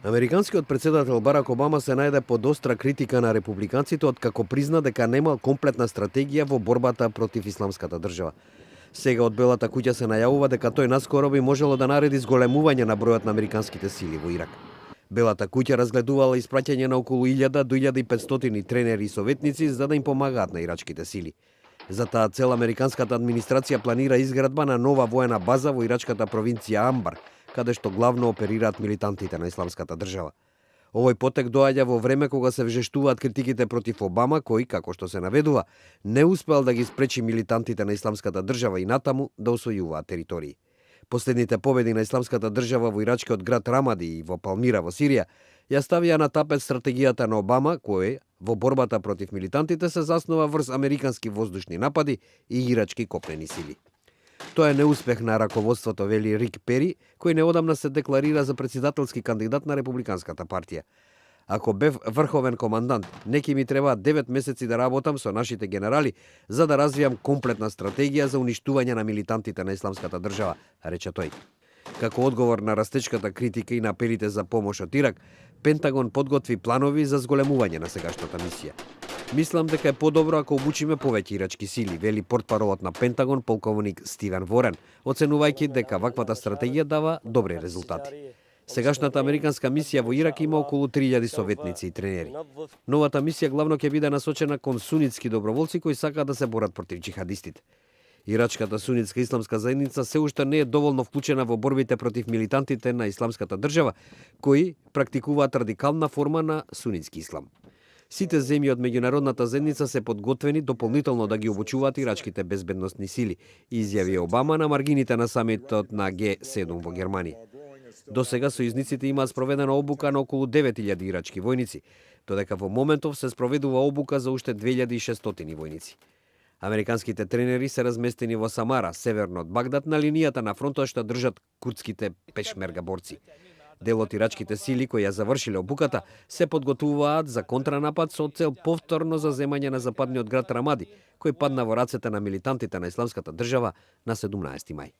Американскиот председател Барак Обама се најде под остра критика на републиканците откако призна дека немал комплетна стратегија во борбата против исламската држава. Сега од Белата куќа се најавува дека тој наскоро би можело да нареди зголемување на бројот на американските сили во Ирак. Белата куќа разгледувала испраќање на околу 1000 до 1500 тренери и советници за да им помагаат на ирачките сили. За таа цел американската администрација планира изградба на нова воена база во ирачката провинција Амбар, каде што главно оперираат милитантите на исламската држава. Овој потек доаѓа во време кога се вжештуваат критиките против Обама, кој, како што се наведува, не успеал да ги спречи милитантите на исламската држава и натаму да освојуваат територии. Последните победи на исламската држава во ирачкиот град Рамади и во Палмира во Сирија ја ставија на тапет стратегијата на Обама, кој во борбата против милитантите се заснова врз американски воздушни напади и ирачки копнени сили. Тоа е неуспех на раководството, вели Рик Пери, кој неодамна се декларира за председателски кандидат на Републиканската партија. Ако бев врховен командант, неки ми требаат 9 месеци да работам со нашите генерали за да развијам комплетна стратегија за уништување на милитантите на исламската држава, рече тој. Како одговор на растечката критика и на апелите за помош од Ирак, Пентагон подготви планови за зголемување на сегашната мисија. Мислам дека е подобро ако обучиме повеќе ирачки сили, вели портпаролот на Пентагон полковник Стивен Ворен, оценувајќи дека ваквата стратегија дава добри резултати. Сегашната американска мисија во Ирак има околу 3000 советници и тренери. Новата мисија главно ќе биде насочена кон сунитски доброволци кои сакаат да се борат против џихадистите. Ирачката сунитска исламска заедница се уште не е доволно вклучена во борбите против милитантите на исламската држава, кои практикуваат радикална форма на сунитски ислам. Сите земји од меѓународната заедница се подготвени дополнително да ги обучуваат ирачките безбедносни сили, изјави Обама на маргините на самитот на Г7 во Германија. До сега сојузниците имаат спроведена обука на околу 9000 ирачки војници, додека во моментов се спроведува обука за уште 2600 војници. Американските тренери се разместени во Самара, северно од Багдад, на линијата на фронтот што држат курдските пешмерга борци. Дел од ирачките сили кои ја завршиле обуката се подготвуваат за контранапад со цел повторно заземање на западниот град Рамади, кој падна во рацете на милитантите на исламската држава на 17 мај.